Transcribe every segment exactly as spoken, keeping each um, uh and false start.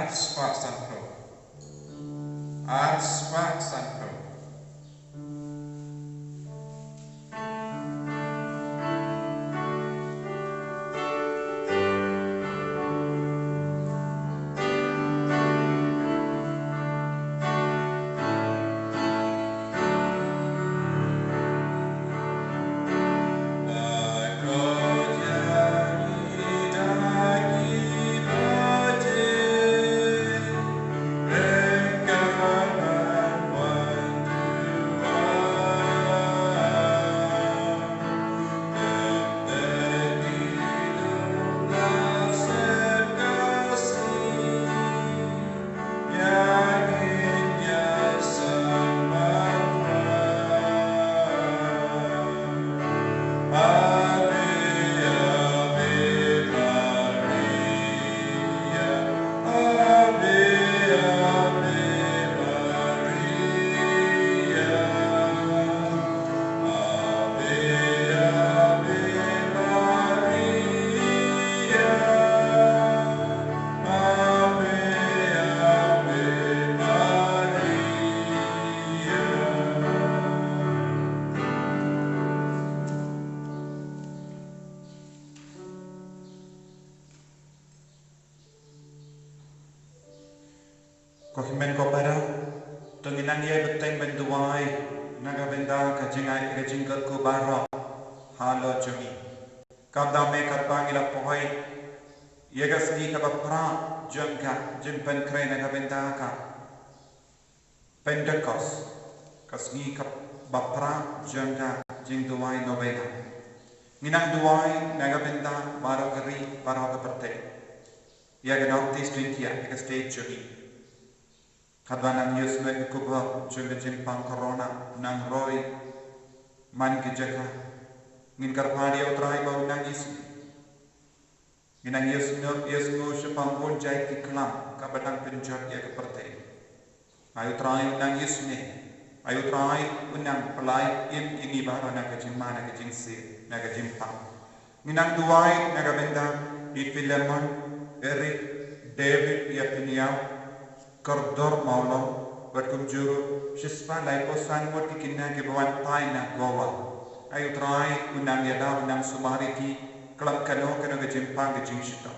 Spah sanphew. Ar spah sanphew. Ko hynmen ko para, to ngin nang ïai bteng ban duwai na ka bynta ka jingai ka jingkyrkhu baroh halor jong ngi. Kaba dang me katba ngi la poi ïa ka sngi kaba phra jong ka jingpynkhreh na ka bynta ka Pentecost, ka sngi kaba phra jong ka jingduwai novena. Ngin nang duwai na ka bynta baroh ka ri, baroh ka pyrthei. Ïa ka North East India, ïa ka state jong ngi. Katba nang ïohsngew ïa ka khubor jong ka jingpang corona, nang roi man ki jaka. Ngin kyrpad ïa U Trai ba un nang isnei. Ngin nang ïohsngew, ïohsngew shaphang bun jait ki khlam kaba dang pynjot ïa ka pyrthei. Ai U Trai un nang isnei. Ai U Trai un nang pynlait im ïa ngi baroh na ka jingma, na ka jingsih, na ka jingpang. Ngin nang duwai na ka bynta i Philemon, Eric, David, ïa Peniel, Kordor Mawlong, bad kumjuh ruh shispah laiphew san ngut ki khynnah kiba wan phai na Goa. Ai U Trai un nang ïada, un nang sumar ïa ki khlem kano kano ka jingpang ka jingshitom.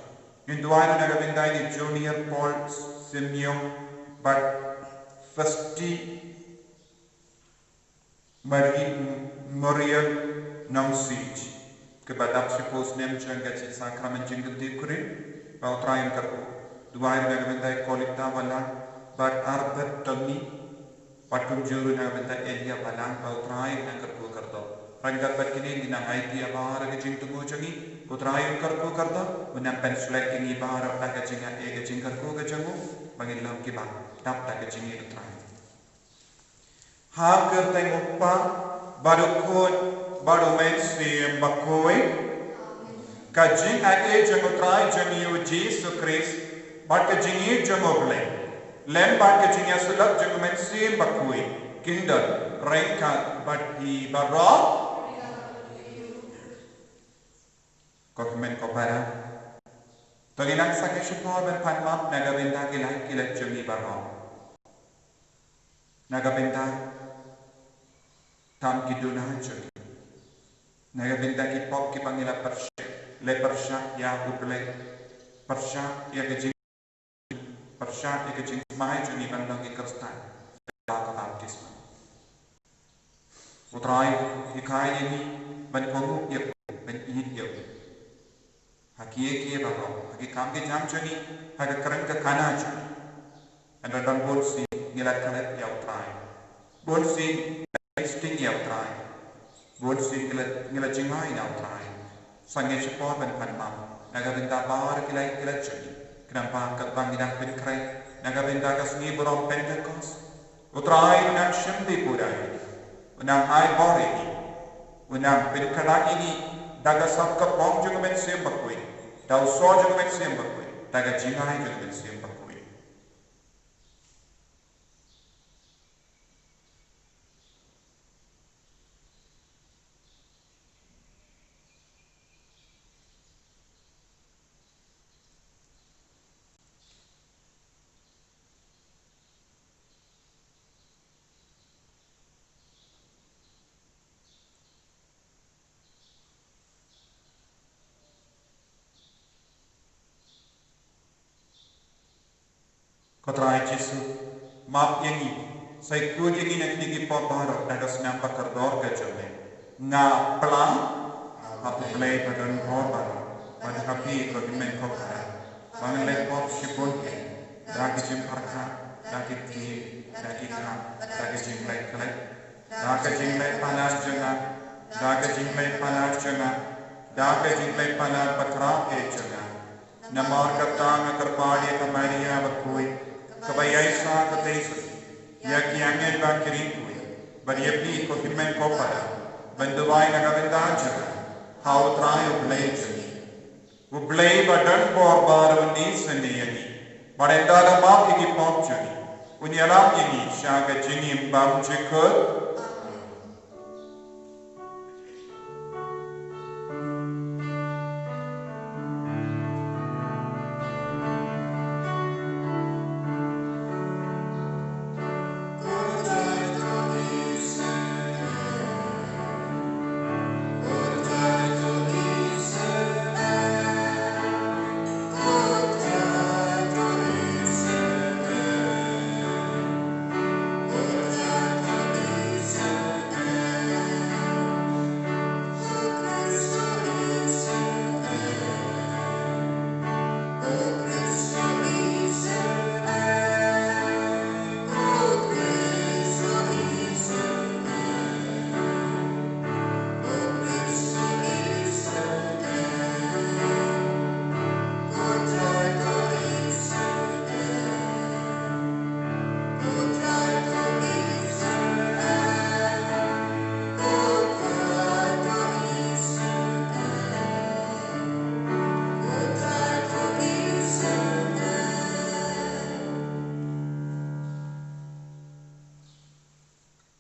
Ngin duwai ruh na ka bynta i Junior Paul Simiong bad Festi Mari-, Marian Nongsiej, kiba dap shiphew snem jong ka jingsakramen jingkyntiew kurim, ba U Trai un kyrkhu. Duwai ruh na ka bynta i Kolita Balang bad Arbert Tony, bad kumjuh ruh na ka bynta Elia Balang, ba U Trai un nang kyrkhu kyrdoh. Ryngkat bad kine ngin nang aiti ïa baroh ka jingthmu jong ngi, U Trai un kyrkhu kyrdoh, un nang pynshlur ïa ngi baroh da ka jingaiei ka jingkyrkhu ka jong u, ba ngin long kiba dap da ka jingïeit U Trai. Ha ka kyrteng U Kpa, bad U Khun, bad U Mynsiem Bakhuid. Ka jingaiei jong U Trai jong ngi U Jisu Khrist, bad ka jingïeit jong U Blei, lem bad ka jingïasyllok jong U Mynsiem Bakhuid, kin don ryngkat bad phi baroh. Ko hynmen ko para, to ngin nang sangeh shipor ban pan map na ka bynta ki lait ki lait jong ngi baroh. Na ka bynta tam ki duna jong ngi. Na ka bynta ki pop kiba ngi la pyrshah, la pyrshah ïa U Blei, pyrshah ïa ka jing, pyrshah ïa ka jingsmai jong ngi ban long ki Khristan. Ba ka baptisma. U Trai u hikai ïa ngi ban kohnguh ïa u, ban ïeit ïa u. Ha kiei kiei baroh, ha ki kam ki jam jong ngi, ha ka kren ka kana jong ngi. Hynrei don bun sien ngi la klet ïa U Trai. Bun sien ngi la sting ïa U Trai. Bun sien ngi la, ngi la jngai na U Trai. Sangeh shipor ban pan map na ka bynta baroh ki lait ki lait jong ngi. Khnang ba katba ngi dang pynkhreh na ka bynta ka sngi burom Pentecost, U Trai un nang shim bor ïa ngi, un nang ai bor ïa ngi, un nang pynkhlaiñ ïa ngi da ka sap kyrpong jong U Mynsiem Bakhuid, da u soh jong U Mynsiem Bakhuid, da ka jngai jong U Mynsiem Bakhuid. Ko Trai Jisu, map ïa ngi, sa khuid ïa ngi na kine ki pop baroh da ka snam ba kordor ka jong me. Nga pla ha U Blei ba don bor baroh, bad ha phi ko Hynmen ko Para, ba ngan leh pop shibun eh, da ki jingpyrkhat, da ki ktien, da ki kam, da ki jingleh khleh, da ka jingleh palat jong nga, da ka jingleh palat jong nga, da ka jingleh palat bakhraw eh jong nga. Namar kata nga kyrpad ïa ka Maria bakhuid, kaba ïaisah kyrteng ïa ki angel bad ki riewkhuid, bad ïa phi ko Hynmen ko Para, ban duwai na ka bynta jong nga ha U Trai U Blei jong ngi. U Blei ba don bor baroh un ïashem ïa ngi, bad un da map ïa ki pop jong ngi, un ïarap ïa ngi sha ka jingim bymjukut.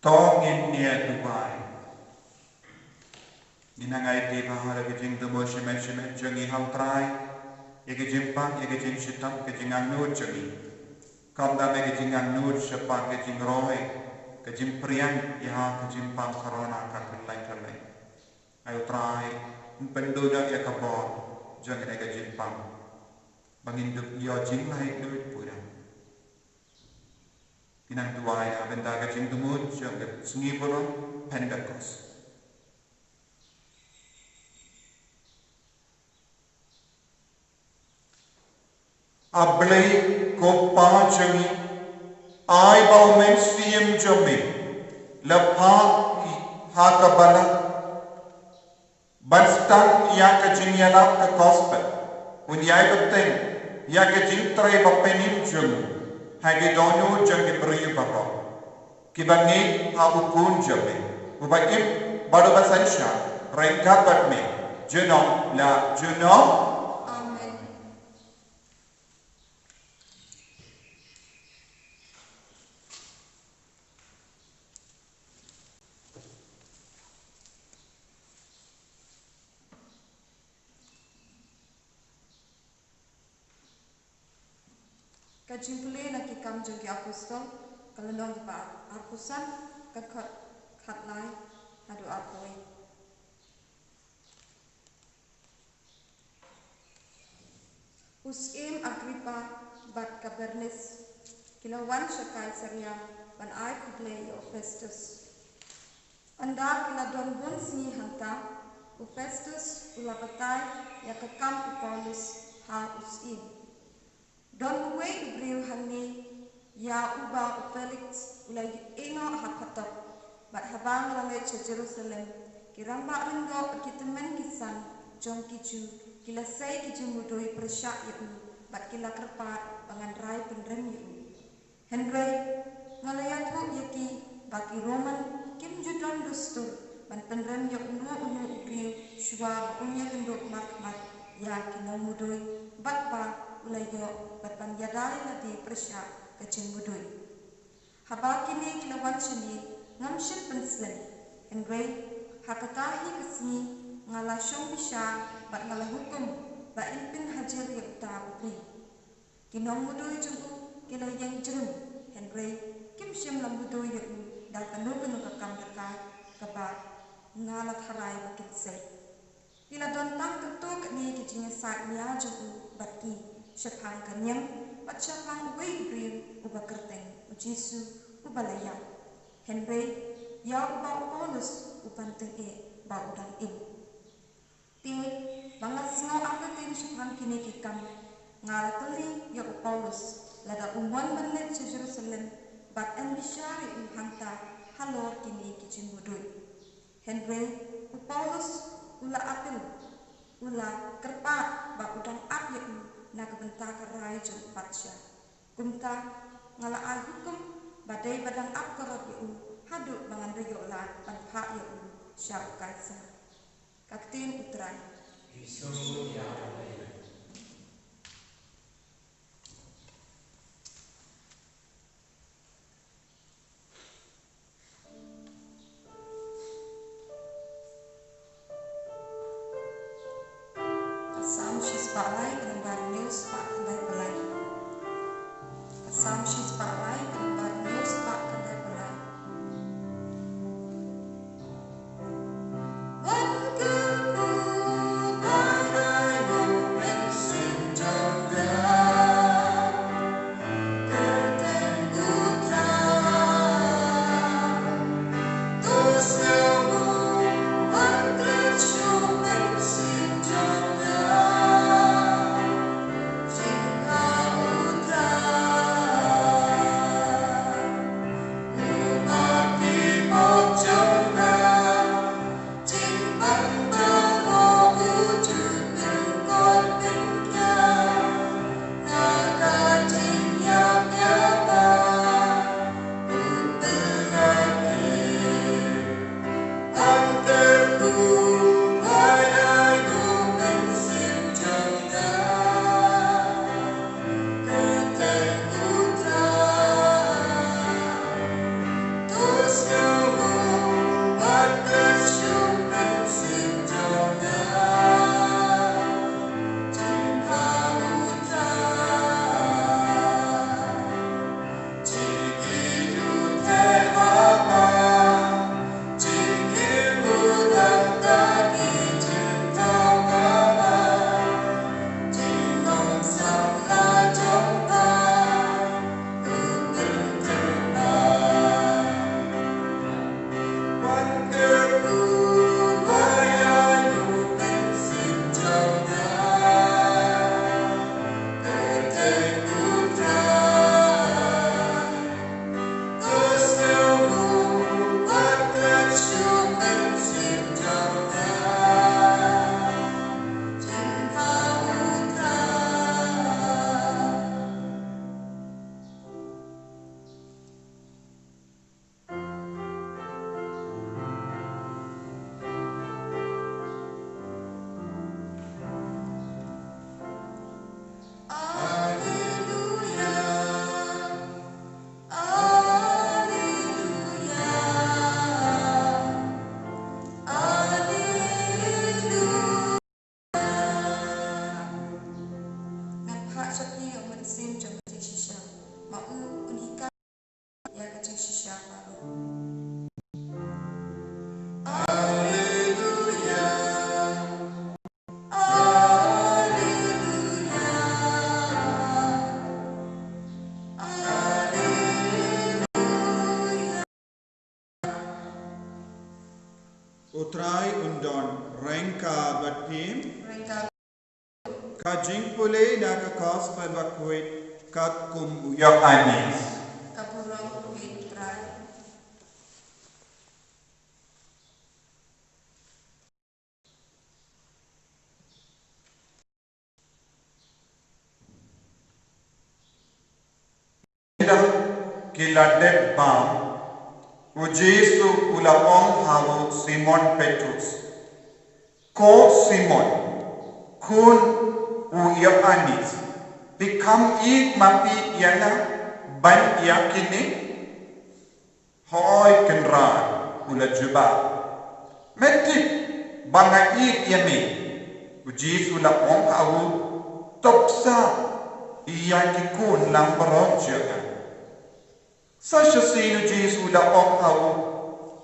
To ngin ïa duwai. Ngi nang ai te bha ha ka jingthmu shimet shimet jong ngi ha U Trai, ïa ka jingpang, ïa ka jingshitom, ka jingangnud jong ngi. Kumta ïa ka jingangnud shaphang ka jingroi, ka jingpyrshang ïa ka jingpang corona ka khlaiñ khlaiñ. Ai U Trai, pynduh ïa ka bor jong ngi ïa ka jingpang, ba ngin dup ïoh jinglaitluid pura. Ngi nang duwai na ka bynta ka jingthmu jong ka sngi burom Pentekost. A Blei ko Pa jong ngi, ai ba U Mynsiem jong me la phah ha ka balang ban sdang ïa ka jingïalap ka gospel, un ïai bteng ïa ka jingtrei ba pynim jong u ha ki dohnud jong ki briew baroh, kiba ngeit ha U Khun jong me, uba im bad uba synshar ryngkat bad me junom la junom. Amen. Ka jingpule na Ki Kam jong ki Apostol, ka lynnong kaba arphew san, ka dkhot khatlai haduh arphew wei. U Syiem Agrippa bad ka Bernis ki la wan sha Kaisaria ban ai khublei ïa u Festus. Ynda ki la don bun sngi hangta, u Festus u la batai ïa ka kam u Paulus ha u syiem. Don uwei u briew hangne ïa uba u Feliks u la ïehnoh ha phatok, bad haba nga la leit sha Jerusalem, ki rangbah lyngdoh bad ki tymmen ki san jong ki Jiw ki la sei ki jingmudui pyrshah ïa u, bad ki la kyrpad ba ngan rai pynrem ïa u. Hynrei nga la ïathuh ïa ki ba ki Roman kim ju don dustur ban pynrem ïa uno uno u briew shuwa ba un ïakynduh markhmat ïa ki nongmudui, bad ba u la ïoh bad ban ïada ïa lade pyrshah ka jingmudui. Haba kine ki la wan shane, ngam shym pynslem. Hynrei ha kata hi ka sngi nga la shong bishar bad nga la hukum ba yn pynhajir ïa uta u briew. Ki nongmudui jong u ki la ïeng jrem, hynrei kim shym la mudui ïa u da kano kano ka kam dkhar kaba nga la tharai ba kin sei. Ki la don tang katto katne ki jingïasaid nia jong u bad ki shaphang ka niam, Kat shaphang uwei u briew uba kyrteng u Jisu uba la ïap. Hynrei ïa uba u Paulus u ban tyngeh ba u dang im. Te ba nga sngew artatien shaphang kine ki kam, nga la kylli ïa u Paulus lada u mon ban leit sha Jerusalem bad ym bishar ïa u hangta halor kine ki jingmudui. Hynrei u Paulus u la appeal, u la kyrpad ba u dang ap ïa u na ka bynta ka rai jong u patsha. Kumta nga la ai hukum ba dei ba dang ap ka rot ïa u haduh ba ngan da ïoh lad ban phah ïa u sha u Kaisar. Ka ktien u Trai. Ka Salm shispah lai, ka lymbad hynñiew spah khyndai phew lai. Ka Salm shispah lai, ka lymbad hynñiew spah khyndai phew lai. Ngan phah sha phi ïa u mynsiem jong ka jingshisha. Ma u un hikai ïa ka jingshisha baroh. Alleluia. Alleluia. Alleluia. U Trai un don ryngkat bad phi. Ryngkat. Ka jingpule na ka Gospel bakhuid katkum u Ïoannis. Ka burom ïa u Trai. Ki la dep bam, u Jisu u la ong ha u Simon Petrus, "Ko Simon, khun u Ïoannis, phi kham ïeit ma phi ïa nga ban ïa kine?" "Hooid Kynrad," u la jubab, "me tip ba nga ïeit ïa me." U Jisu u la ong ha u, "To bsa ïa ki khun langbrot jong nga." Sa shisien u Jisu u la ong ha u,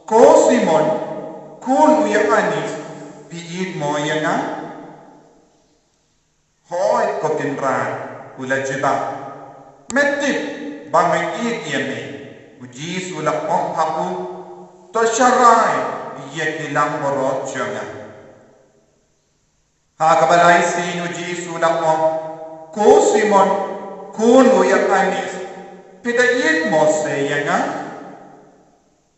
"Ko Simon, khun u Ïoannis, phi ïeit mo ïa nga?" "Hooid ko Kynrad," u la jubab, Me tip ba nga ïeit ïa me. U Jisu u la ong ha u, to sharai ïa ki langbrot jong nga. Ha kaba lai sien u Jisu u la ong, ko Simon, khun u Ïoannis, phi da ïeit mo se ïa nga?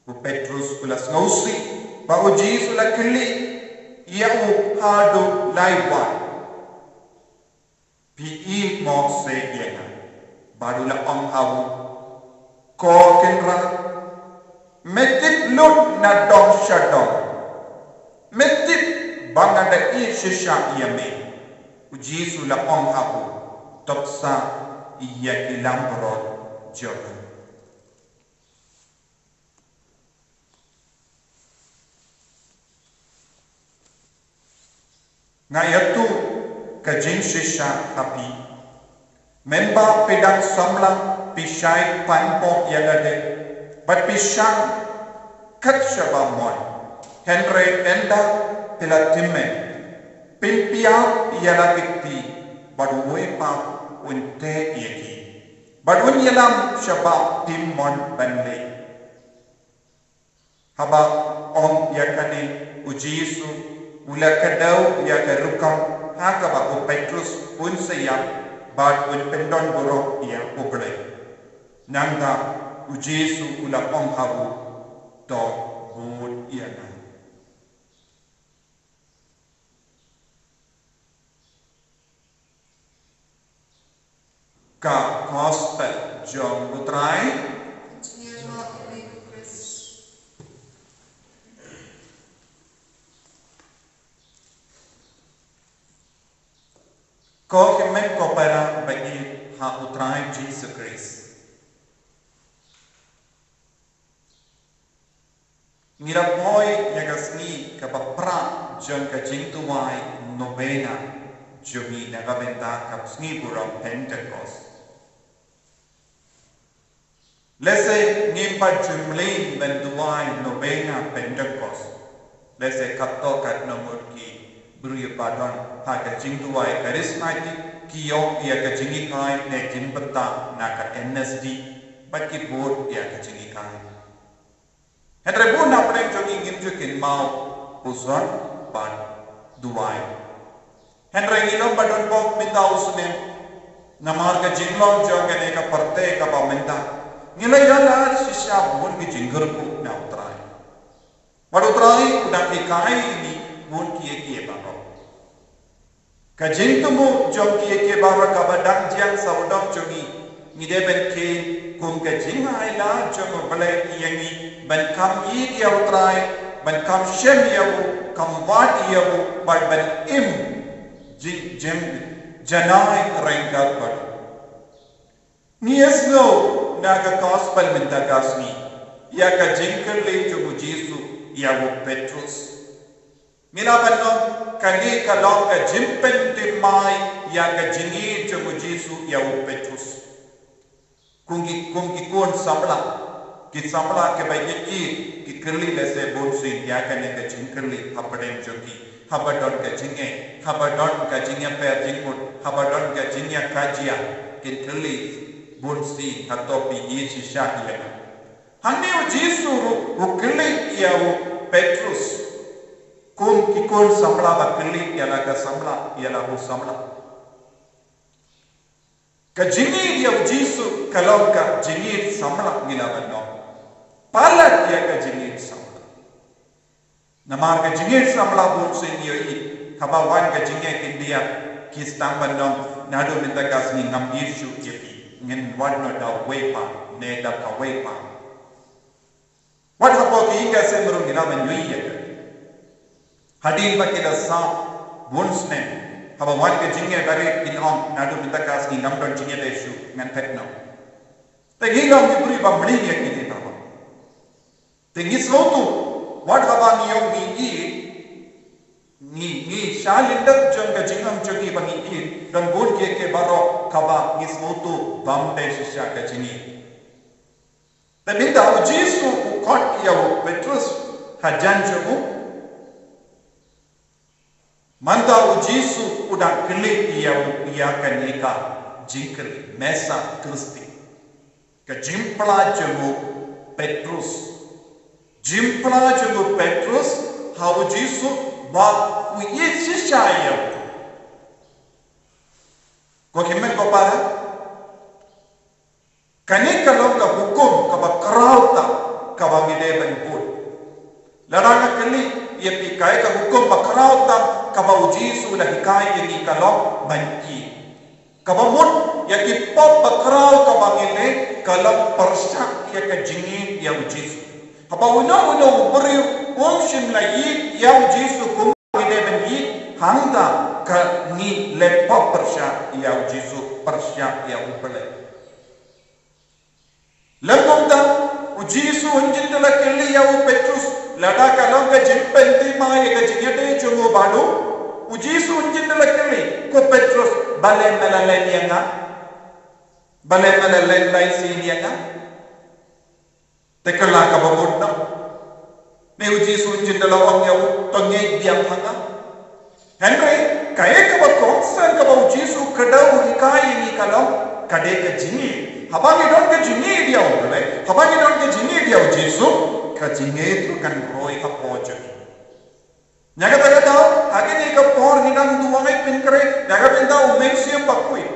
U Petrus u la sngewsih ba u Jisu u la kylli ïa u haduh lai wat, phi ïeit mo se ïa nga? Bad u la ong ha u, ko Kynrad, me tip lut na dong sha dong. Me tip ba nga da ïeit shisha ïa me. U Jisu u la ong ha u, to bsa ïa ki langbrot jong nga. Nga ïathuh ka jingshisha ha phi, mynba phi dang samla phi shait pan bok ïa lade bad phi shang kat shaba mon. Hynrei ynda phi la tymmen, phin pdiang ïa la ki kti, bad uwei pat un teh ïa ki, bad un ïalam shaba phim mon ban leit. Haba ong ïa kane, u Jisu u la kdew ïa ka rukom ha kaba u Petrus un sa ïap bad un pyndon burom ïa U Blei. Nangta u Jisu u la ong ha u, to bud ïa nga. Ka Gospel jong U Trai. Ko hynmen ko para ba ïeit ha U Trai Jisu Khrist. Ngi la poi ïa ka sngi kaba phra jong ka jingduwai novena jong ngi na ka bynta ka sngi burom Pentekost. Lehse ngim pat ju mlien ban duwai novena Pentekost. Lehse katto katno ngut ki briew ba don ha ka jingduwai charismatic ki ïoh ïa ka jinghikai ne jingbthah na ka N S D bad ki bud ïa ka jinghikai. Hynrei bun na pdeng jong ngi ngim ju kynmaw pyrshah ban duwai. Hynrei ngi long ba don bok mynta u snem namar ka jinglong jong kane ka pyrthei kaba mynta. Ngi la ïaleh shisha bun ki jingkyrkhu na U Trai. Bad U Trai u dang hikai ïa ngi bun kiei kiei baroh. Ka jingthmu jong kiei kiei baroh kaba dang jia sawdong jong ngi, ngi dei ban kheiñ kum ka jingailad jong U Blei ïa ngi ban kham ïeit ïa U Trai, ban kham shem ïa u, kham wad ïa u, bad ban im jing jing janai ryngkat bad u. Ngi ïohsngew na ka Gospel mynta ka sngi ïa ka jingkylli jong U Jisu ïa u Petrus. Ngi la ban ong kane ka long ka jingpyntip mai ïa ka jingïeit jong U Jisu ïa u Petrus. Kum ki, kum ki khun samla, ki samla kiba ïeit ki kylli lehse bunsien ïa kane ka jingkylli hapdeng jong ki. Haba don ka jingeh, haba don ka jingïapher jingmut, haba don ka jingïakajia, kin kylli bunsien, hato phi ïeit shisha ïa nga? Hangne U Jisu ruh u kylli ïa u Petrus. Kum ki khun samla ba kylli ïa la ka samla, ïa la u samla. Ka jingïeit ïa U Jisu ka long ka jingïeit samla ngi la ban ong. Palat ïa ka jingïeit samla. Namar ka jingïeit samla bunsien ïohi haba wan ka jingeh kin diat ki sdang ban ong naduh mynta ka sngi ngam ïeit shuh ïa phi. Ngin wan noh da uwei pat ne da kawei pat. Wat hapoh ki ïing ki sem ruh ngi la ban ïohi ïa ka. Hadien ba ki la sah bun snem, haba wan ka jingeh barit kin ong naduh mynta ka sngi ngam don jingeh shuh, ngan phet noh. Te ngi long ki briew ba mlien ïa kine baroh. Te ngi sngewthuh wat haba ngi ong ngi ïeit, ngi, ngi sha lyndet jong ka jingim jong ngi ba ngi ïeit, don bun kiei kiei baroh kaba ngi sngewthuh bym dei shisha ka jingïeit. Te mynta U Jisu u khot ïa u Petrus hajan jong u. Mynta U Jisu u dang kylli ïa u ïa kane ka Jingkylli, Mesa Christi. Ka jingpla jong u Petrus. Jingpla jong u Petrus ha u Jisu ba u ïeit shisha ïa u. Ko hynmen ko para, kane ka long ka hukum kaba khraw tam kaba ngi dei ban bud. Lada nga kylli ïa phi, kaei ka hukum ba khraw tam kaba u Jisu u la hikai ïa ngi? Ka long ban ïeit. Kaba mut ïa ki pop ba khraw kaba ngi leh ka long pyrshah ïa ka jingïeit ïa u Jisu. Haba uno uno u briew um shym la ïeit ïa u Jisu kum ngi dei ban ïeit, hangta ka ngi leh pop pyrshah ïa u Jisu, pyrshah ïa u Blei. Lem kumta, u Jisu un jin da la kylli ïa u Petrus, lada ka long ka jingpynthikna ïa ka jingïadei jong u bad u. U Jisu un jin da la kylli, ko Petrus, balei me la len ïa nga? Balei me la len lai sien ïa nga? Te kylla kaba mut noh. Ne u Jisu un jin da la ong ïa u, to ngeit biang ha nga. Hynrei kaei kaba kongsan kaba u Jisu u kdew u hikai ïa ngi ka long, ka dei ka jingïeit. Haba ngi don ka jingïeit ïa u Blei, haba ngi don ka jingïeit ïa u Jisu, ka jingïeit ruh kan roi hapoh jong ngi. Na kata ka daw, ha kane ka por ngi dang duwai pynkhreh na ka bynta u Mynsiem Bakhuid.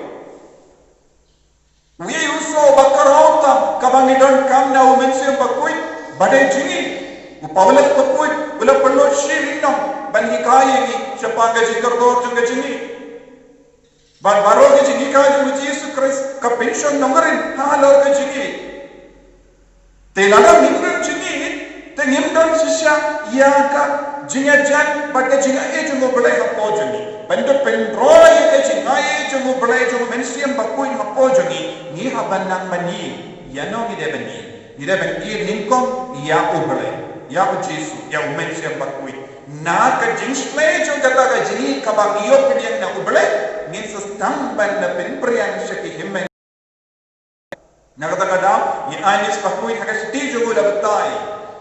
Uei u soh ba khraw tam kaba ngi donkam na u Mynsiem Bakhuid? Ba dei jingïeit. U Paulus Bakhuid u la pynlut shi lynnong ban hikai ïa ngi shaphang ka jingkordor jong ka jingïeit. Bad baroh ka jinghikai jong u Jisu Khrist ka pynshong nongrim halor ka jingïeit. Te lada ngim don jingïeit, te ngim don shisha ïa ka jingïajan bad ka jingaiei jong u Blei hapoh jong ngi. Ban da pynroi ïa ka jingaiei jong u Blei, jong u Mynsiem Bakhuid hapoh jong ngi, ngi hap ban nang ban ïeit. Ïano ngi dei ban ïeit? Ngi dei ban ïeit nyngkong ïa u Blei, ïa u Jisu, ïa u Mynsiem Bakhuid. Na ka jingshlei jong kata ka jingïeit kaba ngi ïoh pdiang na u Blei, ngin sa sdang ban da pynphriang sha ki hynmen. Na kata ka daw, ngi ai ngi sbakhuid ha ka shithi jong u la batai.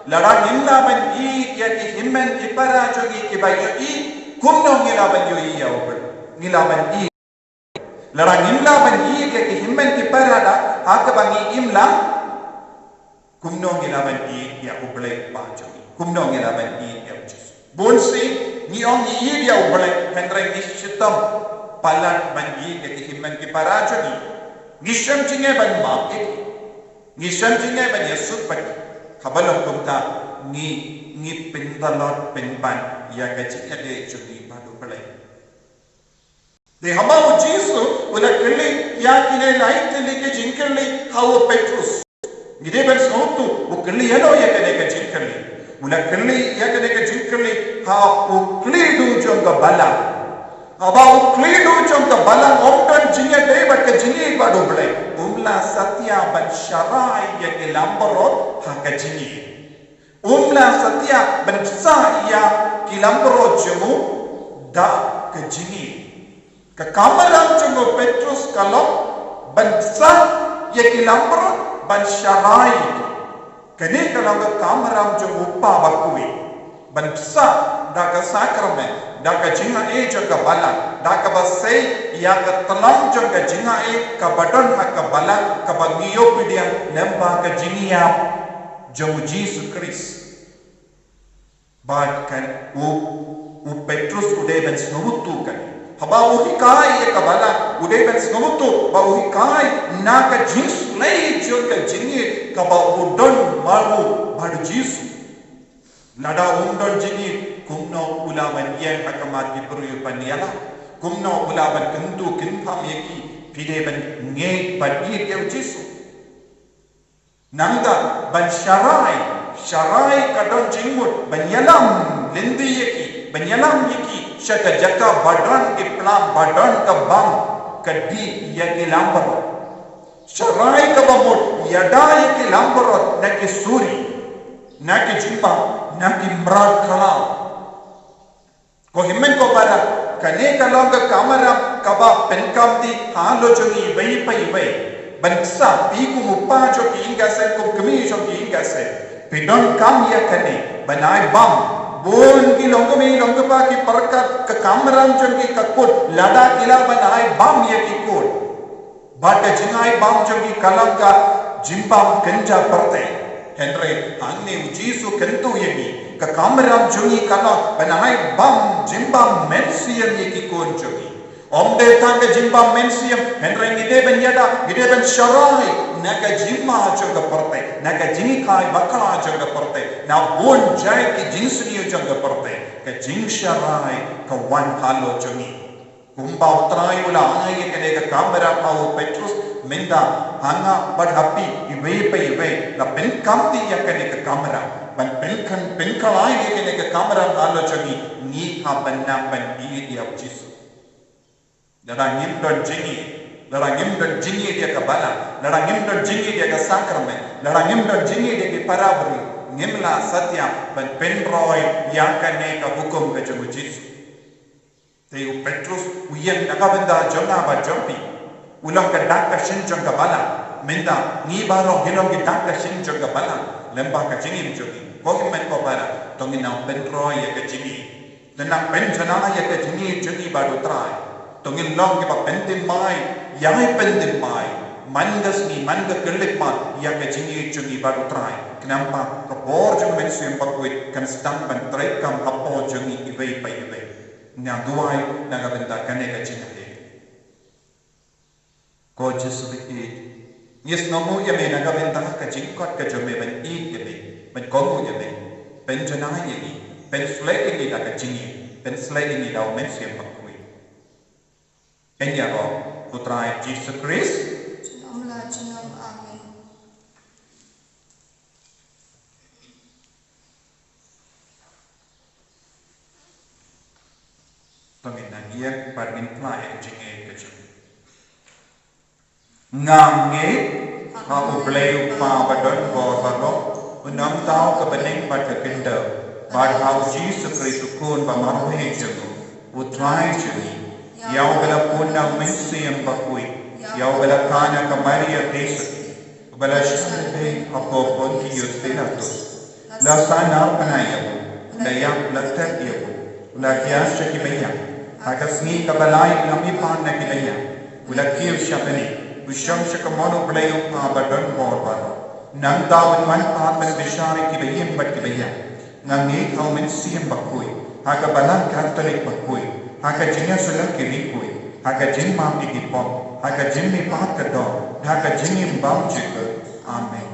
Lada ngim lah ban ïeit ïa ki hynmen ki para jong ngi kiba ïohi, kumno ngi lah ban ïohi ïa u Blei? Ngi lah ban ïeit. Lada ngim lah ban ïeit ïa ki hynmen ki para da ha kaba ngi im lang, kumno ngi lah ban ïeit ïa u Blei Kpa jong ngi? Kumno ngi lah ban ïeit ïa u Jisu? Bun sien ngi ong ngi ïeit ïa u Blei, hynrei ngi shitom palat ban ïeit ïa ki hynmen ki para jong ngi. Ngi shem jingeh ban map ïa ki. Ngi shem jingeh ban ïasuk bad ki. Haba long kumta, ngi, ngi pyndonkam pynban ïa ka jingïadei jong ngi bad u Blei. Te haba u Jisu u la kylli ïa kine lai tylli ki jingkylli ha u Petrus, ngi dei ban sngewthuh u kylli ïano ïa kane ka jingkylli. U la kylli ïa kane ka jingkylli ha u khlieh duh jong ka balang. Haba u khlieh duh jong ka balang um don jingïadei bad ka jingïeit bad u Blei, um lah satia ban sharai ïa ki langbrot ha ka jingïeit. Um lah satia ban bsa ïa ki langbrot jong u da ka jingïeit. Ka kamram jong u Petrus ka long ban bsa ïa ki langbrot, ban sharai. Kane ka long ka kamram jong u Kpa Bakhuid. Ban bsa da ka sakramen, da ka jingaiei jong ka balang, da kaba sei ïa ka tlang jong ka jingaiei kaba don ha ka balang, kaba ngi ïoh pdiang lyngba ka jingïap jong u Jisu Khrist. Bad kan u, u Petrus u dei ban sngewthuh kan. Haba u hikai ïa ka balang, u dei ban sngewthuh ba u hikai na ka jingshlei jong ka jingïeit kaba u don bad u, bad u Jisu. Lada um don jingïeit, kumno u lah ban ïeng ha khmat ki briew ban ïalam? Kumno u lah ban kyntu kynpham ïa ki? Phi dei ban ngeit ban ïeit ïa u Jisu. Nangta ban sharai, sharai ka don jingmut ban ïalam lynti ïa ki, ban ïalam ïa ki sha ka jaka ba don ki plang, ba don ka bam, ka dih ïa ki langbrot. Sharai kaba mut, ïada ïa ki langbrot na ki suri, na ki jingbam, na ki mrad khlaw. Ko hynmen ko para, kane ka long ka kamram kaba pynkam dih halor jong ngi iwei pa iwei. Ban bsa, phi kum u kpa jong ki ïing ki sem, kum u kmie jong ki ïing ki sem, phi donkam ïa kane, ban ai bam. Bun ki longkmie longkpa ki pyrkhat ka kamram jong ki ka kut, lada ki lah ban ai bam ïa ki kut. Bad ka jingai bam jong ngi ka long ka jingbam kynja pyrthei. Hynrei hangne u Jisu u kyntu ïa ngi, ka kamram jong ngi ka long ban ai bam, jingbam mynsiem ïa ki khun jong ngi. Ym dei tang ka jingbam mynsiem, hynrei ngi dei ban ïada, ngi dei ban sharai na ka jingma jong ka pyrthei, na ka jinghikai bakla jong ka pyrthei, na bun jait ki jingsniew jong ka pyrthei. Ka jingsharai ka wan halor jong ngi. Kumba U Trai u la ai ïa kane ka kamram ha u Petrus, mynta ha nga bad ha phi iwei pa iwei la pynkhamti ïa kane ka kamram, ban pynkhan, pynkhlaiñ ïa kane ka kamram halor jong ngi, ngi hap ban nang ban ïeit ïa u Jisu. Lada ngim don jingïeit, lada ngim don jingïeit ïa ka balang, lada ngim don jingïeit ïa ka sakramen, lada ngim don jingïeit ïa ki para briew, ngim lah satia ban pynroi ïa kane ka hukum ka jong u Jisu. Te u Petrus u ïeng na ka bynta jong nga bad jong phi. U long ka dak ka shin jong ka balang. Mynta ngi baroh ngi long ki dak ka shin jong ka balang. Lem bad ka jingim jong ngi, ko hynmen ko para, to ngin nang pynroi ïa ka jingïeit. Te nang pynjanai ïa ka jingïeit jong ngi bad U Trai. To ngin long kiba pynthymmai, ïai pynthymmai man ka sngi, man ka khyllipmat ïa ka jingïeit jong ngi bad U Trai. Khnang ba ka bor jong U Mynsiem Bakhuid kan sdang ban treikam hapoh jong ngi iwei pa iwei. Nga duwai na ka bynta kane ka jingïeit. Ko Jisu ba ïeit, ngi sngewnguh ïa me na ka bynta ka jingkot ka jong me ban ïeit ïa me, ban kohnguh ïa me. Pynjanai ïa ngi, pynshlei ïa ngi da ka jingïeit, pynshlei ïa ngi da U Mynsiem Bakhuid. Ïaroh U Trai Jisu Khrist. Junom la junom, amen. To ngin nang ïeng bad ngin phla ïa ka jingngeit ka jong ngi. Nga ngeit ha U Blei U Kpa ba don bor baroh, U nongthaw ka bneng bad ka khyndew, bad ha U Jisu Khrist U Khun ba marwei jong U, U Trai jong ngi, ïa uba la pun na U Mynsiem Bakhuid, ïa uba la kha na ka Maria Theisotti, uba la shah lyndet hapoh Pontius Pilatus, la sahnarphna ïa u, la ïap, la thep ïa u, u la thiah sha ki baïap, ha ka sngi kaba lai u la mihpat na ki baïap, u la kiew sha bneng, u shong sha ka mon U Blei U Kpa ba don bor baroh. Nangta un wan pat ban bishar ïa ki baïing bad ki baïap. Nga ngeit ha U Mynsiem Bakhuid, ha ka Balang Katholik bakhuid, ha ka jingïasyllok ki riewkhuid, ha ka jingmap ïa ki pop, ha ka jingmihpat ka doh, ha ka jingim bymjukut. Amen.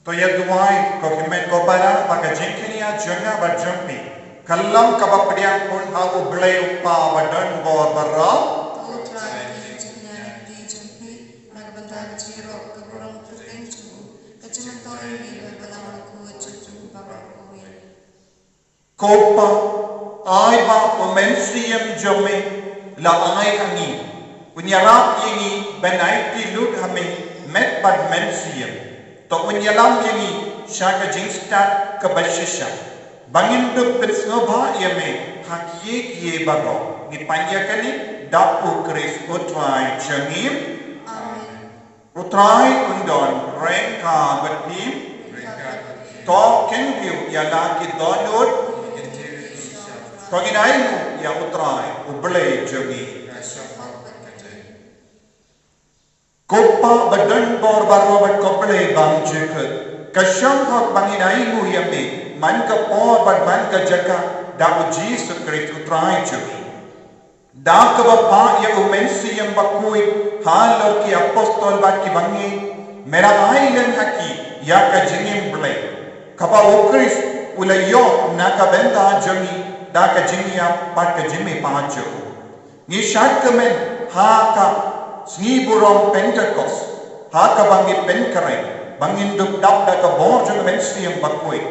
To ïa duwai, ko hynmen ko para, ba ka jingkñia jong nga bad jong phi kan long kaba pdiang khun ha U Blei U Kpa ba don bor baroh. To U Trai, ka jingkñia jong phi, na ka bynta ka jingïaroh ka burom kyrteng jong u, ka jingmyntoi ïa ngi bad balang bakhuid jong u baroh kawei. Ko Ko Pa, ai ba u Mynsiem jong me la ai ha ngi, un ïarap ïa ngi ban aiti lut ha me met bad mynsiem. To un ïalam ïa ngi sha ka jingstad kaba shisha, ba ngin dup pynsngewbha ïa me ha kiei kiei baroh. Ngi pan ïa kane da u Khrist u Trai jong ngi. Amen. U Trai un don ryngkat bad phi. To kynriw ïa la ki dohnud. To ngin ainguh ïa u Trai u Blei jong ngi. Ko Pa ba don bor baroh bad ko Blei bymjukut, ka shong hok ba ngin ainguh ïa me man ka por bad man ka jaka da u Jisu Khrist u Trai jong ngi. Da kaba phah ïa u Mynsiem Bakhuid halor ki apostol bad ki bangeit, me la ai lem ha ki ïa ka jingim Blei, kaba u Khrist u la ïoh na ka bynta jong ngi da ka jingïap bad ka jingmihpat jong u. Ngi shad kmen ha ka sngi burom Pentekost, ha kaba ngi pynkhreh ba ngin dup dap da ka bor jong u Mynsiem Bakhuid.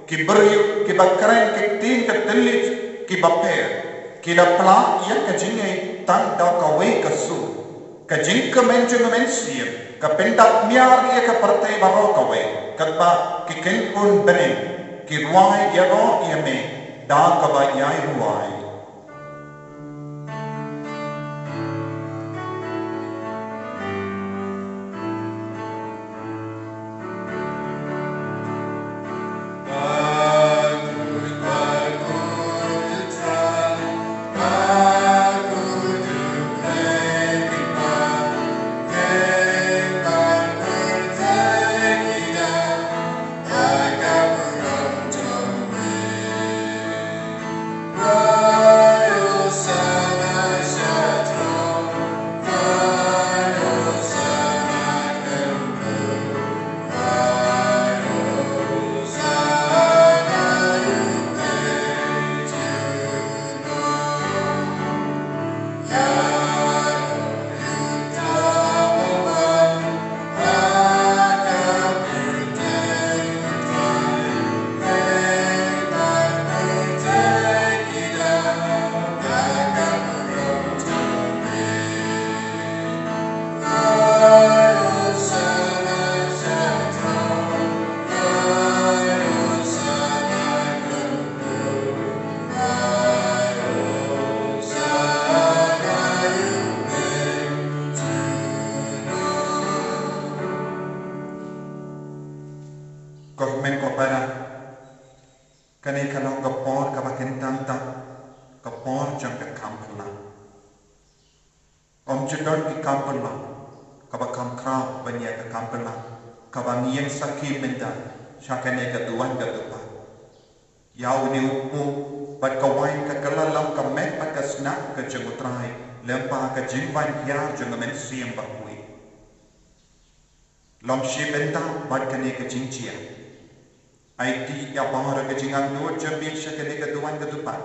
Ki briew kiba kren ki ktien ka thylliej kiba pher, ki la pla ïa ka jingngeit tang da kawei ka sur. Ka jingkmen jong u Mynsiem ka pyndap miar ïa ka pyrthei baroh kawei, katba ki kynhun bneng ki rwai ïaroh ïa me da kaba ïai rwai. Ko hynmen ko para, kane ka long ka por kaba kyntang tam, ka por jong ka kam phylla. Ym ju don ki kam phylla kaba kham khraw ban ïa ka kam phylla kaba ngi ïeng sakhi mynta sha kane ka duwan ka dupa. Ïa une u kpu bad ka wain ka kylla long ka met bad ka snam ka jong u Trai, lyngba ka jingwan hiar jong u Mynsiem Bakhuid. Long shi bynta bad kane ka jingjia. Aiti ïa baroh ka jingangnud jong phi sha kane ka duwan ka dupa,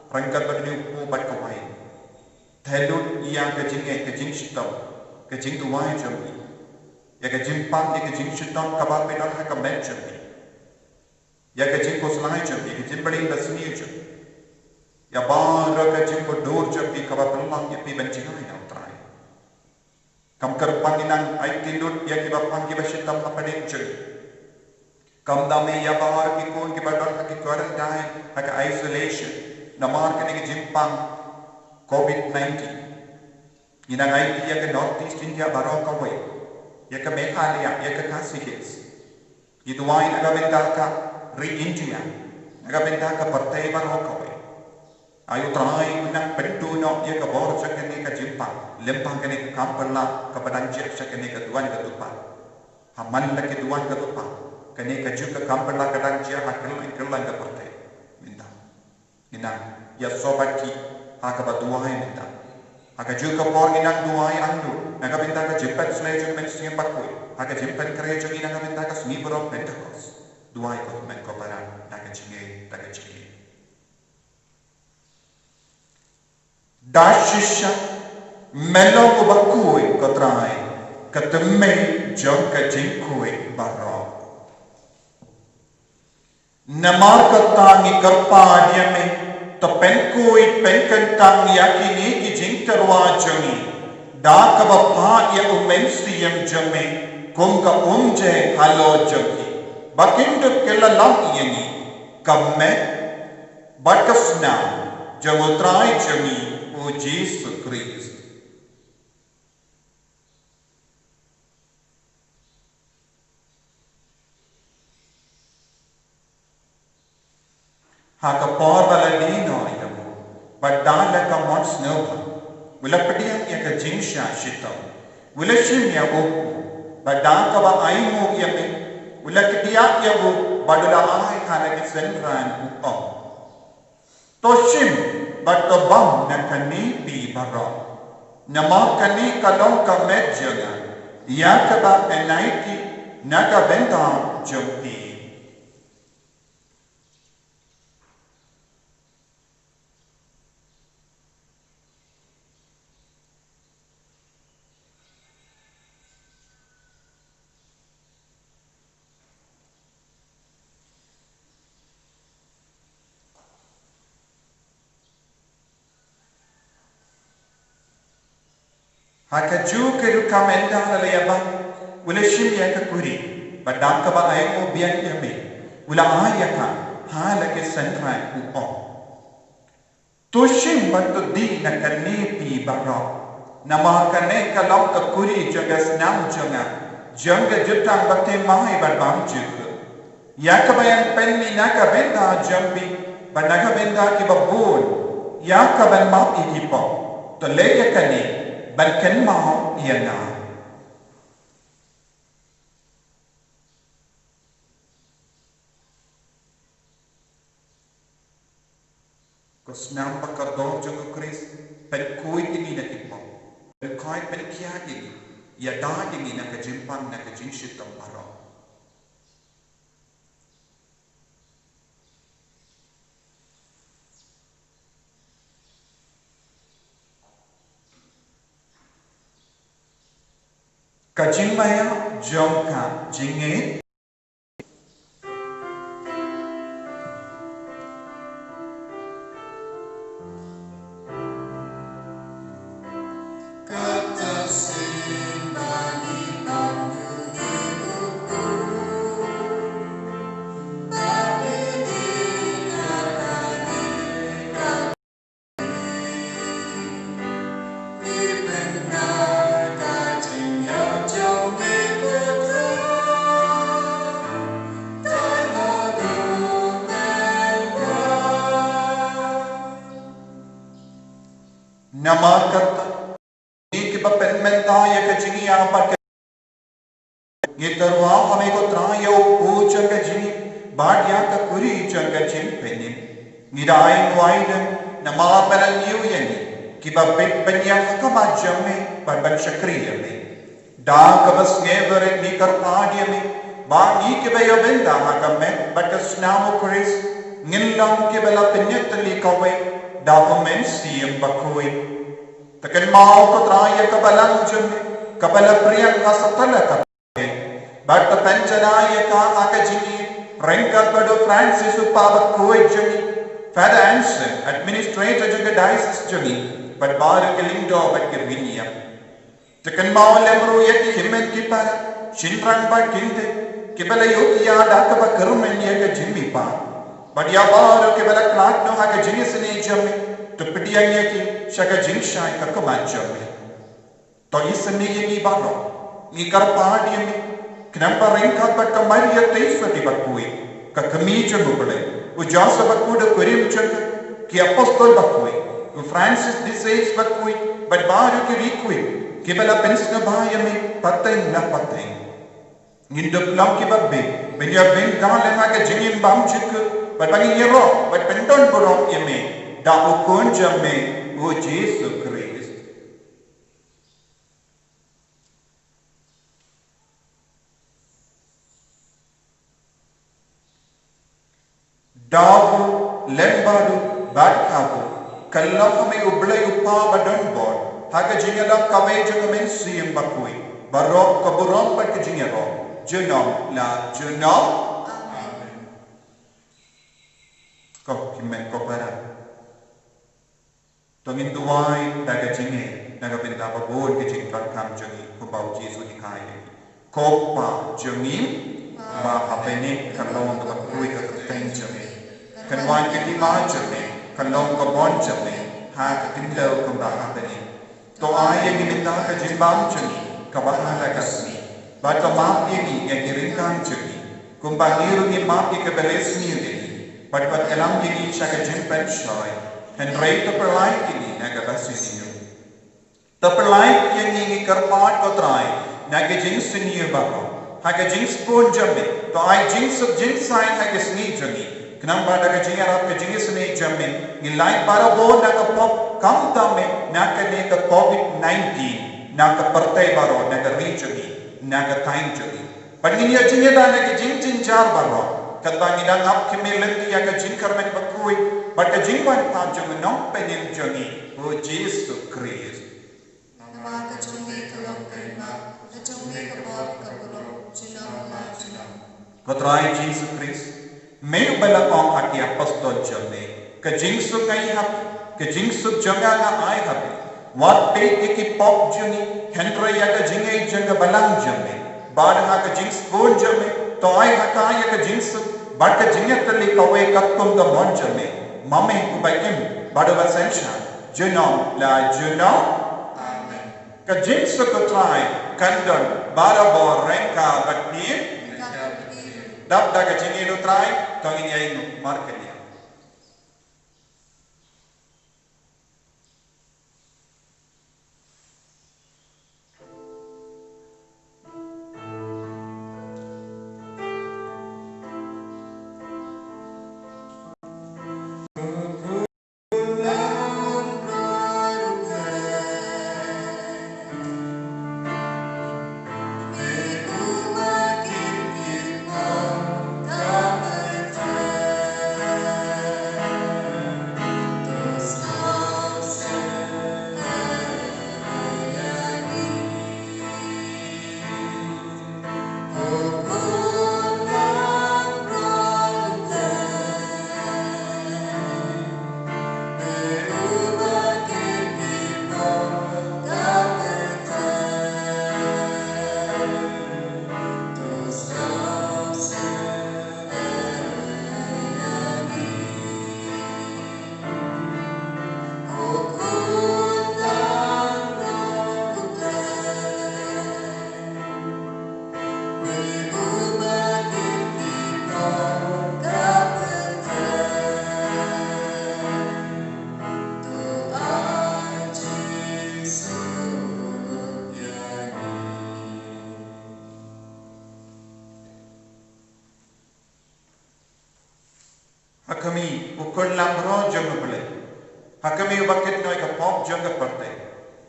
ryngkat bad une u kpu bad ka wain. Theh lut ïa ka jingngeit, ka jingshitom, ka jingduwai jong phi. Ïa ka jingpang, ïa ka jingshitom kaba phi don ha ka met jong phi. Ïa ka jingkhuslai jong phi, ka jingbyrngia basniew jong phi. Ïa baroh ka jingmutdur jong phi kaba pynlong ïa phi ban jngai na u Trai. Kam kyrpang, ngi nang aiti lut ïa kiba pang kiba shitom hapdeng jong ngi. Khamtam ïa baroh ki khun kiba don ha ki quarantine, ha ka isolation, namar kane ka jingpang covid nineteen. Ngi nang aiti ïa ka North East India baroh kawei, ïa ka Meghalaya, ïa ka Khasi Hills. Ngi duwai na ka bynta ka ri India, na ka bynta ka pyrthei baroh kawei. Ai u Trai un nang pynduh noh ïa ka bor jong kane ka jingpang lyngba kane ka kam phylla kaba dang jia sha kane ka duwan ka dupa. Ha man la ki duwan ka dupa, kane kajuh ka kam phylla ka dang jia ha kylleng kylleng ka pyrthei mynta. Ngi nang ïasoh bad ki ha kaba duwai mynta. Ha kajuh ka por ngi nang duwai angnud na ka bynta ka jingpynshlei jong u Mynsiem Bakhuid, ha ka jingpynkhreh jong ngi na ka bynta ka sngi burom Pentekost. Duwai ko hynmen ko para da ka jingngeit, da ka jingngeit. Da shisha me long uba khuid ko Trai, ka tymmen jong ka jingkhuid baroh. Namar kata ngi kyrpad ïa me, to pynkhuid pynkyntang ïa kine ki jingtyrwa jong ngi, da kaba phah ïa u Mynsiem jong me kum ka umjai halor jong ki, ba kin dup ki la long ïa ngi ka met bad ka snam jong u Trai jong ngi u Jisu Khrist. Ha ka por ba la die noh ïa u, bad da la ka mon sngewbha, u la pdiang ïa ka jingshah shitom, u la shim ïa u, bad da kaba ainguh ïa me, u la kdiah ïa u, bad u la ai ha la ki synran, u ong: To shim bad to bam na kane phi baroh, namar kane ka long ka met jong nga, ïa kaba pynïaid na ka bynta jong phi. Ha kajuh ka rukom ynda la ïa bam, u la shim ïa ka kuri, bad da kaba ainguh biang ïa me, u la ai ïa ka ha la ki synran, u ong: To shim bad to die na kane phi baroh, namar kane ka long ka kuri jong ka snam jong nga, jong ka jutang bathymmai bad bymjukut, ïa kaba ïeng pynmih na ka bynta jong phi bad na ka bynta kiba bun, ïa ka ban map ïa ki pop. To leh ïa kane ban kynmaw ïa nga. Ka snam ba kordor jong u Khrist, pynkhuid ïa ngi na ki pop, pynkhuid pynkhiah ïa ngi, ïada ïa ngi na ka jingpang na ka jingshitom baroh. Ka jingmaïa jong ka jingngeit. Namar kata, ngi kiba pynmynta ïa ka jingïap bad ka Ngi tyrwa ha me ko Trai ïa u kpu jong ka jingim bad ïa ka kuri jong ka jingpynim. Ngi da ai nguai lem namar ba la ñiew ïa ngi kiba bit ban ïeng ha khmat jong me bad ban shakri ïa me. Da kaba sngewbha ngi kyrpad ïa me ba ngi kiba ïoh bynta ha ka met bad ka snam u Khrist ngin long kiba la pynïatylli kawei da u Mynsiem Bakhuid. To kynmaw ko Trai ïa ka balang jong me kaba la pdiang ha satlak ka bad to pynjanai ïa ka ha ka jingim ryngkat bad u Francis u kpa bakhuid jong ngi, Father Anson, administrator jong ka diocese jong ngi, bad baroh ki lyngdoh bad ki riewniam. To kynmaw lem ruh ïa ki hynmen ki para, shynrang bad kynthei kiba la ïoh ïa da kaba kyrmen ïa ka jingmihpat, bad ïa baroh kiba la khlad noh ha ka jingisynei jong me, to pdiang ïa ki sha ka jingshai ka khmat jong me. To isynei ïa ngi baroh, ngi kyrpad ïa me, khnang ba ryngkat bad ka Maria Theisotti bakhuid, ka kmie jong u Blei, u Joseph bakhuid u kurim jong ka, ki apostol bakhuid, u Francis de Sales bakhuid, bad baroh ki riewkhuid kiba la pynsngewbha ïa me pateng la pateng, ngin dup long kiba bit ban ïa bynta lem ha ka jingim bymjukut bad ba ngin ïaroh bad pyndon burom ïa me da u Khun jong me u Jisu Khrist. Da u lem bad u bad ha u, kyllon ha me u Blei u Kpa badonbor, ha ka jingïalang kawei jong ka Mynsiem Bakhuid, baroh ka burom bad ka jingïaroh junom la junom. Amen. Jisu u hikai ïa ki, Ko Kpa jong ngi uba ha bneng, kan long kaba kyrkhu ïa ka kyrteng jong me, kan wan ka hima jong me, kan long ka mon jong me ha ka khyndew kumba ha bneng. To ai ïa ngi mynta ka jingbam jong ngi kaba ha la ka sngi, bad to map ïa ngi ïa ki ryngkang jong ngi, kumba ngi ruh ngi map ïa kiba riewsniew ïa ngi, bad wat ïalam ïa ngi sha ka jingpynshoi, hynrei to pynlait ïa ngi na kaba sniew. To pynlait ïa ngi, ngi kyrpad ko Trai, na ka jingsniew baroh. Ha ka jingsbun jong me to ai jingsuk jingsaiñ ha ka sngi jong ngi, khnang ba da ka jingïarap ka jingisynei jong me, ngin lait barabor na ka pop, khamtam eh na kane ka Covid nineteen, na ka pyrthei baroh, na ka ri jong ngi, na ka thaiñ jong ngi. Bad ngin ïoh jingïada na ki jingjynjar baroh, katba ngi dang ap khmih lynti ïa ka jingkyrmen bakhuid bad ka jingwan pat jong u Nongpynim jong ngi, u Jisu Khrist. Namar ka jong me ka long ka ri bad ka jong me ka bor ka burom, junom la junom. Ko Trai Jisu Khrist, me uba la ong ha ki apostol jong me, ka jingsuk nga ai ha phi, ka jingsuk jong nga nga ai ha phi. Wat peit ïa ki pop jong ngi, hynrei ïa ka jingngeit jong ka balang jong me. Bad ha ka jingsbun jong me to ai ha ka ïa ka jingsuk bad ka jingïatylli kawei katkum ka mon jong me, ma me uba im bad uba synshar, junom la junom. Amen. Ka jingsuk ko Trai kan don barabor ryngkat bad phi. Dap da ka jingïeit u Trai, to ngin ïainguh markylliang. Ha khmih, u khun langbrot jong U Blei. Ha khmih, uba kit noh ïa ka pop jong ka pyrthei.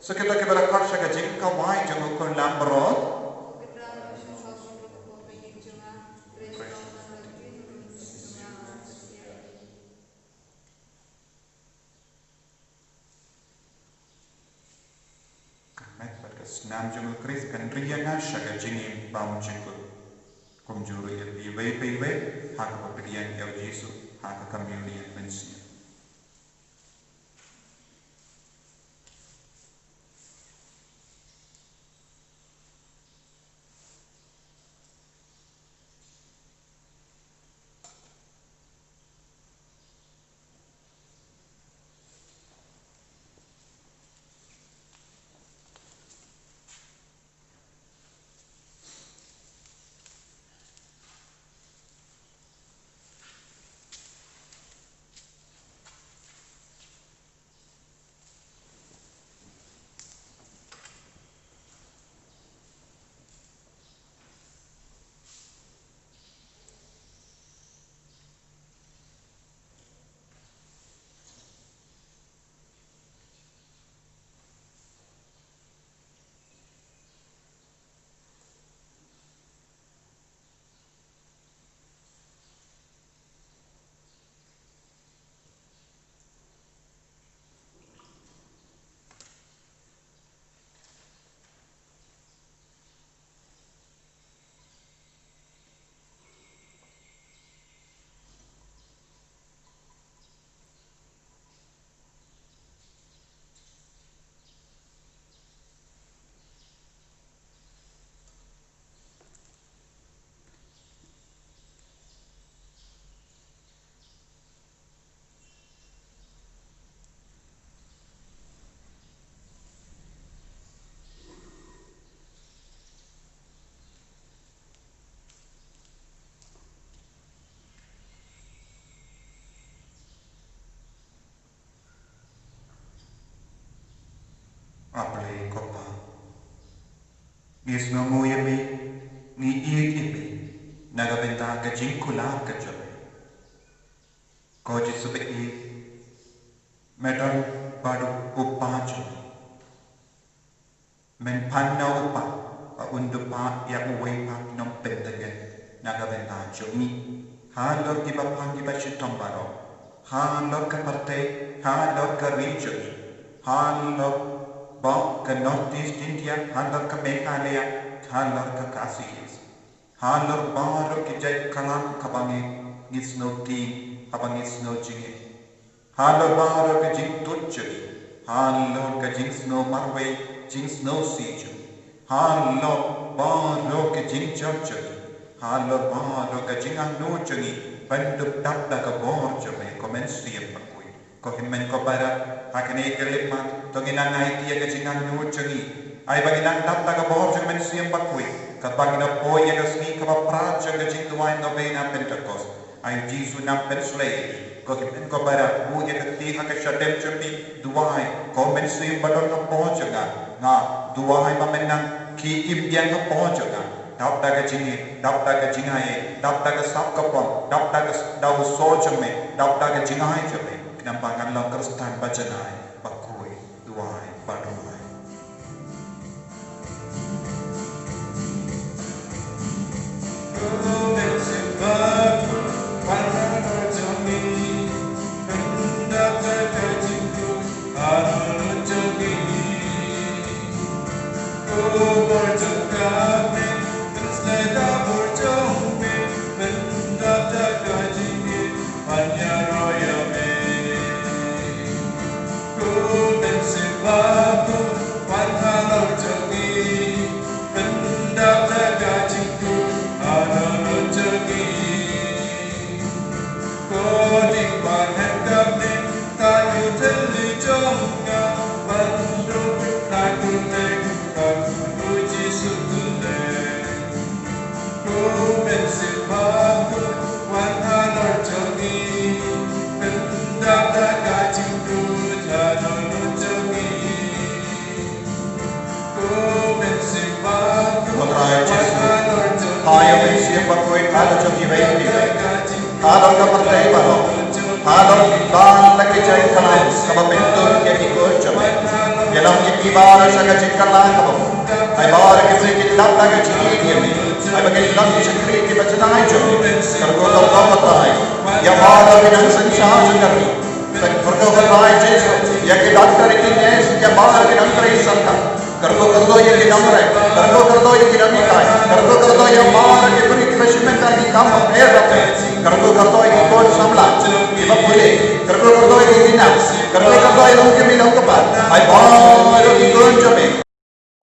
Sa kita kiba la khot sha ka jingkawei jong u khun langbrot. Ka met bad ka snam jong U Khrist kan ri ïa nga sha ka jingim bymjukut. Kumjuh ruh ïa phi iwei pa iwei, ha kaba pdiang ïa U Jisu ha ka Komunion Mynsiem. Ngi sngewnguh ïa me, ngi ïeit ïa me na ka bynta ka jingkular ka jong me. Ko Jisu ba ïeit, me don bad u Kpa jong ngi. Men pan na u Kpa ba un duh pat ïa uwei pat u nongpyntngen na ka bynta jong ngi. Halor kiba pang kiba shitom baroh, halor ka pyrthei, halor ka ri jong ngi, halor bad ka North East India, halor ka Meghalaya, halor ka Khasi Hills. Halor baroh ki jait kynthei kaba ngi, ngi sngewthuh, kaba ngi sngewjingim. Halor baroh ka jingtut jong ngi, halor ka jingsngew marwei, jingsngewsih jong ngi, halor baroh ka jingjot jong ngi, halor baroh ka jingangnud jong ngi, ban dup dap da ka bor jong me, ko Mynsiem Bakhuid. Ko Hynmen ko para, ha kane ka ri ma, to ngin nang aiti ïa ka jingangnud jong ngi. Ai ba ngin nang dap da ka bor jong Mynsiem Bakhuid, kaba ngin ïa poi ïa ka sngi kaba phra jong ka jingduwai novena Pentekost. Ai Jisu nang pynslei, ko Hynmen ko para, buh ïa ka kti ha ka shadem jong me, duwai, ko Mynsiem ba don hapoh jong nga, nga duwai ba men nang khie im biang hapoh jong nga. Dap da ka jingïeit, dap da ka jingaiei, dap da ka sap ka pop, dap da ka s-, da u soh jong me, dap da ka jingai jong me. Khnang ba ngan long Khristan ba janai, ba khuid, duwai, ba duwai. Ko Trai Jisu, ha ïa u Mynsiem Bakhuid, ha la jong kiwei kiwei, ha la ka pyrthei baroh, ha la ki bun la ki jait kynthei kaba pyntur ïa ki khun jong me. Ïalam ïa ki baroh sha ka jingkylla kaba bun. Ai baroh ki briew kin dap da ka jingïeit ïa me. Ai ba kin long ki shakri kiba janai jong me. Kyrkhu kyrdoh ko Trai ïa baroh ki nongsynshar jong ka ri. Kyrkhu kyrdoh Jisu ïa ki doctor, ki nurse, ïa baroh ki nongtrei sorkar. Kyrkhu kyrdoh ïa ki nongrep, kyrkhu kyrdoh ïa ki nonghikai, kyrkhu kyrdoh ïa baroh ki briew kiba shim bynta ki kam bapher bapher. Kyrkhu kyrdoh ïa ki khun samla kiba pule, kyrkhu kyrdoh ïa ki nurse, kyrkhu kyrdoh ïa u kmie u kpa. Ai baroh ki khun jong me.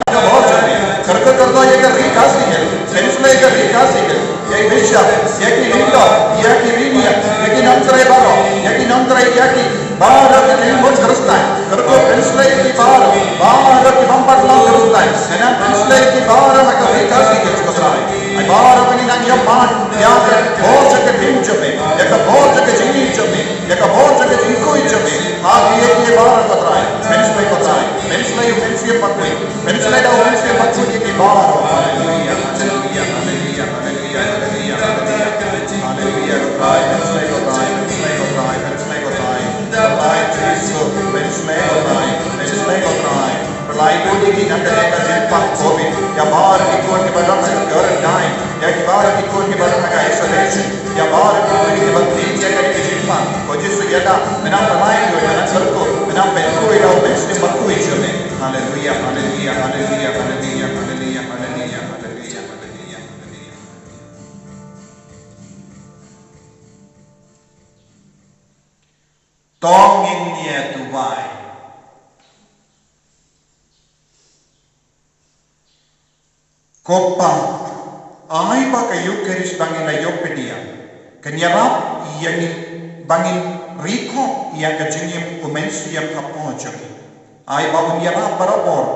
Ka bor jong me. Kyrkhu kyrdoh ïa ka ri Khasi Hills, pynslei ïa ka ri Khasi Hills, ïa i bishop, ïa ki lyngdoh, ïa ki riewniam, ïa ki nongtrei baroh, ïa ki nongtrei, ïa ki baroh ki tynmut Khristan. Kyrkhu pynslei ïa ki baroh, baroh ki bym pat long Khristan. Kyrkhu pynslei ïa ki baroh na ka ri Khasi Hills, ko Trai. Ai baroh kine nang ïa pat ïa ka bor jong ka ktien jong me, ïa ka bor jong ka jingim jong me, ïa ka bor jong ka jingkhuid jong me. Ha ki ïa ki baroh, ko Trai. Pynslei, ko Trai. Pynslei ïa u Mynsiem Bakhuid. Pynslei da u Mynsiem Bakhuid ïa ki baroh. Haleluia, haleluia, haleluia, haleluia, haleluia, haleluia. Haleluia, ko Trai, pynslei, ko Trai, pynslei, ko Trai, pynslei, ko Trai. Ko Trai Jisu, pynslei, ko Trai, pynslei, ko Trai. Pynslei ïa ki na kane ka jingpang covid. Ïa baroh ki khun kiba don ha ka quarantine. Ïa ki baroh ki khun kiba don ha ka isolation. Ïa baroh ki khun kiba don ha ka jingpang. Ko Jisu ïa da, men pynslei ïa ki, men kyrkhu, men pynkup ïa u Mynsiem Bakhuid jong me. Haleluia, haleluia, haleluia, haleluia, haleluia, haleluia, haleluia, haleluia. To ngin ïa duwai. Ko Pa, ai ba ka Eukharist ba ngi la ïoh pdiang kan ïarap ïa ngi ba ngin ri khop ïa ka jingim u Mynsiem hapoh jong ngi. Ai ba un ïarap barabor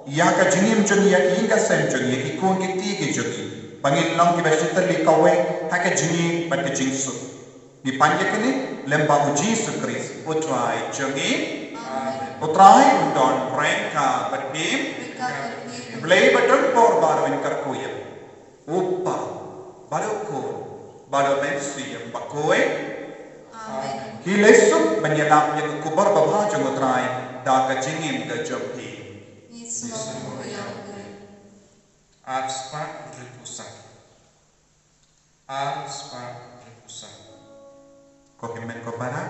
ïa ka jingim jong ngi, ïa ki ïing ki sem jong ngi, ïa ki khun ki kti ki jong ngi, ba ngin long kiba shitylli kawei ha ka jingim bad ka jingsuk. Ngi pan ïa kane lyngba u Jisu Khrist, u Trai jong ngi. Amen. U Trai un don ryngkat bad phi. Blei ba don bor baroh yn kyrkhu ïa u Kpa bad u Khun bad u Mynsiem Bakhuid. Amen. Ki leit suk ban ïalap ïa ka khubor babha jong u Trai da ka jingim ka jong phi. Ngi sngewbha ïa u Blei. Ar spah hynriew phew san. Ar spah hynriew phew san. Ko hynmen ko para,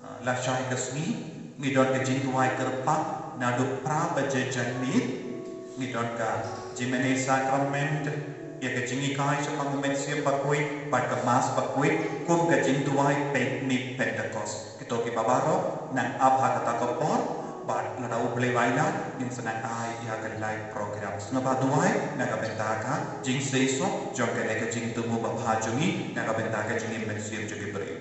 ah, lashai ka sngi ngi don ka jingduwai kyrpang naduh phra baje janmiet. Ngi don ka jingmane sakrament, ïa ka jinghikai shaphang u Mynsiem Bakhuid bad ka Mass Bakhuid kum ka jingduwai peit miet Pentekost. Kito kiba baroh nang ap ha kata ka por bad lada U Blei u ai lad ngin sa nang ai ïa ka live program. Sngewbha duwai na ka bynta ka jingseisoh jong kane ka jingthmu babha jong ngi, na ka bynta ka jingim mynsiem jong ki briew.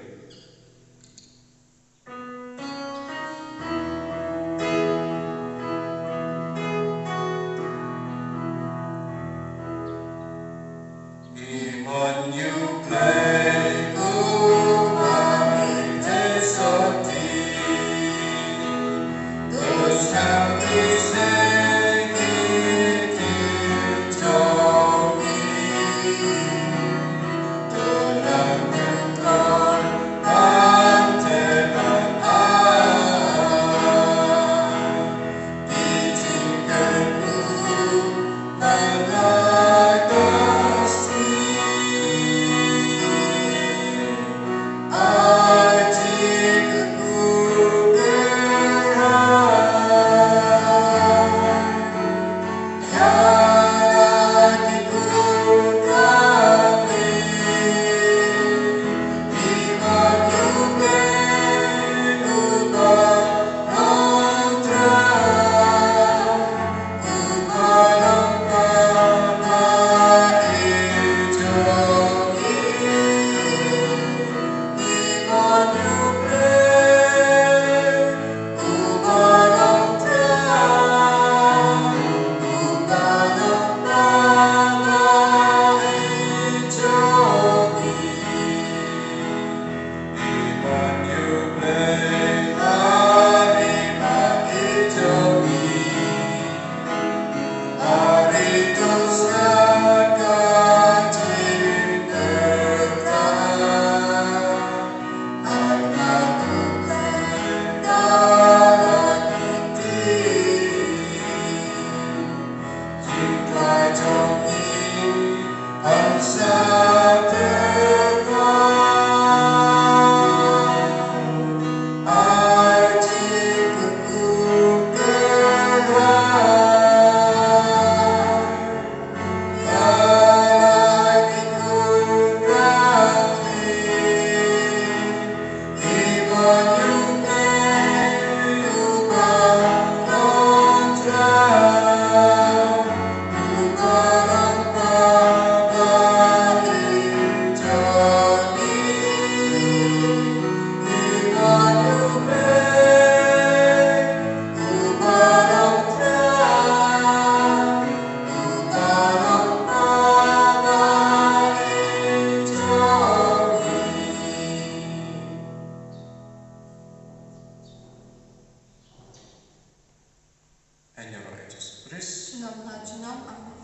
Ïa Jisu Khrist. Junom ha junom, amen.